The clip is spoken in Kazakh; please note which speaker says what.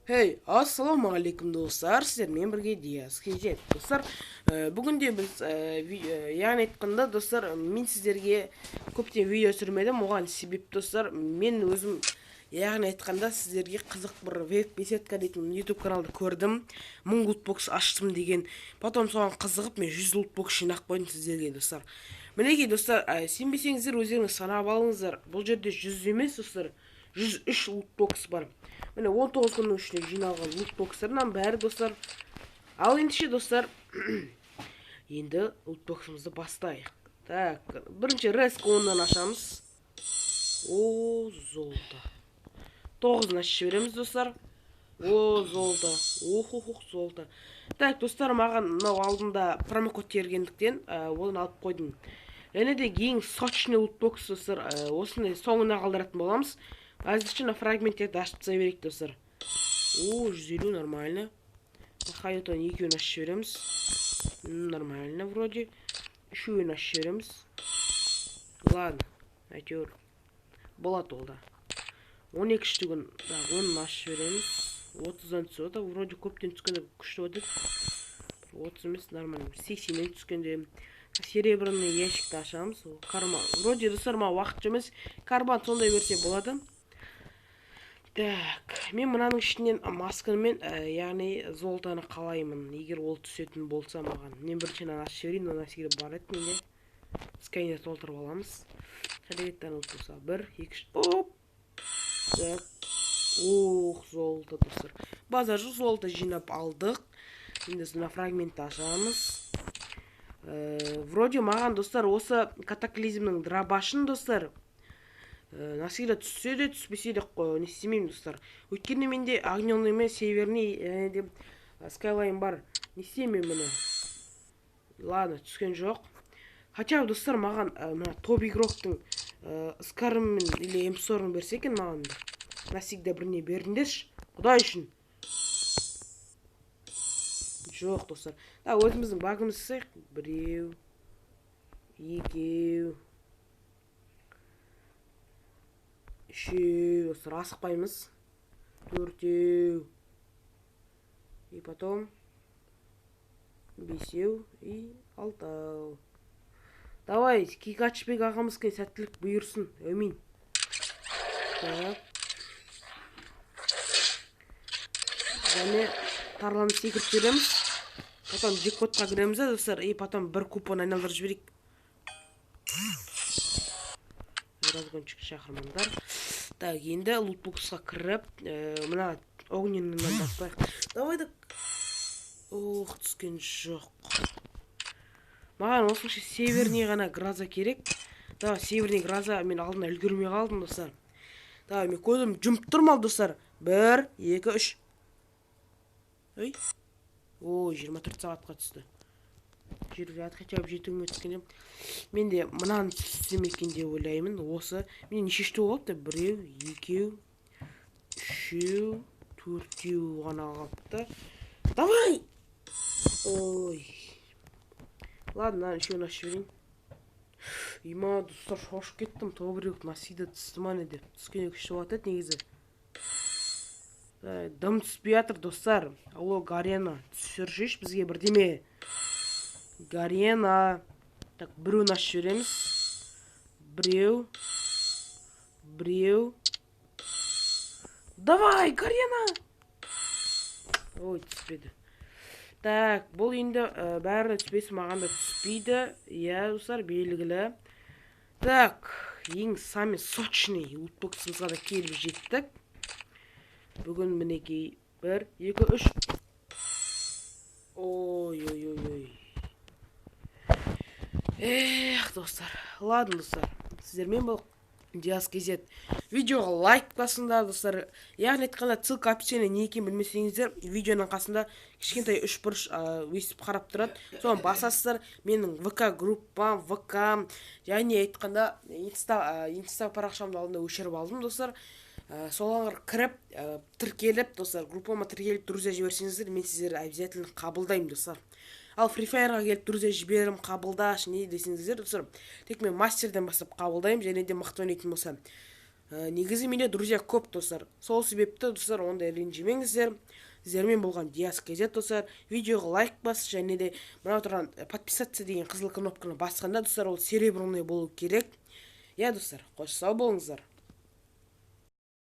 Speaker 1: Hey, ассалаумағалейкум, достар, сіздермен бірге Диас KZ. Достар, бүгінде біз, яғни айтқанда, достар, мен сіздерге көптен видео түсірмедім. Оған себеп, достар, мен өзім, яғни айтқанда, сіздерге қызық бір веб беседка дейтін YouTube каналды көрдім. 1000 лутбокс аштым деген. Потом соған қызығып, мен 100 лутбокс жинап қойдым сіздерге, достар. Мінекей, достар, сенбесеңіздер, өздеріңіз санап алыңыздар. Бұл жерде 100 емес, достар, 103 лутбокс бар. Міне, 19 күннің ішінде жиналған лутбокстарынан бәрі, достар. Ал ендеше, достар, енді лутбоксымызды бастайық. Так, бірінші реск 10-нан ашамыз. О, золото. 9-ын ашып жібереміз, достар. О, золото. Ох, ох, ох, золото. Так, достар, маған мынау алдында промокод тергендіктен, оны алып қойдым. Және де ең сочный лутбокс, достар, осындай соңына қалдыратын боламыз. Әзірше мына фрагменттерді ашып тастай берейік, достар. О, 150, нормально. Хайотан екеуін ашып жібереміз. Нормально вроде. Үшеуін ашып жібереміз. Ладно, әйтеуір болады ол да. 12 штугін, так, онын ашып жібереміз. 30-дан түсіп отыр. Вроде көптен түскенде күшті өтеді. 30 емес, нормально. 80-нен түскенде. Серебряный ящикті ашамыз. Карма. Вроде, достар, маған уақытша емес. Карбан сондай берсе болады. Так, мен мынаның ішінен маскамен, яғни золотаны қалаймын. Егер ол түсетін болса маған. Мен бірінші мынаны ашып жіберейін, мына нәрсеге бар еді менде. Сканер толтырып аламыз. Қажеттен болса 1, 2, 3, оп. Так. Ох, золото, достар. Базар жоқ, золото жинап алдық. Енді мына фрагментті ашамыз. Вроде маған, достар, осы катаклизмнің дробашын, достар, насилие түссе де, түспесе де, не істемеймін, достар. Өйткені менде огненный мен северный және де скайлайн бар. Не істеймін мен мұны? Ладно, түскен жоқ. Хотя бы, достар, маған мына топ игроктың скармен или м берсе екен маған. Навсегда біріне беріңдерші, құдай үшін. Жоқ, достар. Да, өзіміздің багымызды жасайық. Біреу, екеу, үшеу, достар, асықпаймыз. Төртеу. И потом бесеу и алтау. Давай, Кикачбек ағамызға сәттілік бұйырсын. Әумин. Так. Және тарланы секіріп жібереміз. Потом джекпотқа кіреміз, достар, и потом бір купон айналдырып жіберейік. Разгончик шақырмаңдар. Так, енді лутбоксқа кіріп, мына огненныйдан бастайық. Давай да. Ох, түскен жоқ. Маған осынша северный ғана гроза керек. Давай, северный гроза, мен алдына үлгермей қалдым, достар. Давай, мен көзім жұмып тұрмын ал, достар. 1, 2, 3. Ой. О, 24 сағатқа түсті. Жиырма хотя бы жеті күнге түскенде. Мен де мынаны түссем екен деп ойлаймын. Осы. Мен неше штук қалыпты? Біреу, екеу, үшеу, төртеу ғана қалыпты. Давай! Ой. Ладно, мынаны үшеуін ашып жіберейін. Има, достар, шошып кеттім. Тобырек навсегда түсті ма не деп. Түскенде күшті болады еді негізі. Дым түспей жатыр, достар. Алло, Гарена, түсірші бізге бірдеме. Гарена. Так, біреуін ашып жібереміз. Біреу. Біреу. Давай, Гарена! Ой, түспеді. Так, бұл енді бәрі түспесе, маған да түспейді. Иә, достар, белгілі. Так, ең самый сочный лутбоксымызға да келіп жеттік. Бүгін мінекей 1, 2, 3. Ой, ой, ой, ой. Эх, достар. Ладно, достар. Сіздермен бұл Диас KZ. Видеоға лайк басыңдар, достар. Яғни айтқанда, ссылка описание не екенін білмесеңіздер, видеоның қасында кішкентай үш бұрыш өйстіп қарап тұрады. Соны басасыздар. Менің ВК группам, ВК, яғни айтқанда, инста парақшамды алдында өшіріп алдым, достар. Соларға кіріп, тіркеліп, достар, группама тіркеліп, друзья жіберсеңіздер, мен сіздерді обязательно қабылдаймын, достар. Ал Free Fire'ға келіп друзья жіберім, қабылдашы, не десеңіздер, достар, тек мен мастерден бастап қабылдаймын, және де мықты ойнайтын болсам. Негізі менде друзья көп, достар. Сол себепті, достар, ондай ренжімеңіздер. Сіздермен болған Диас KZ, достар. Видеоға лайк бас және де мына тұрған подписаться деген қызыл кнопканы басқанда, достар, ол серебряный болу керек. Иә, достар, қош, сау болыңыздар.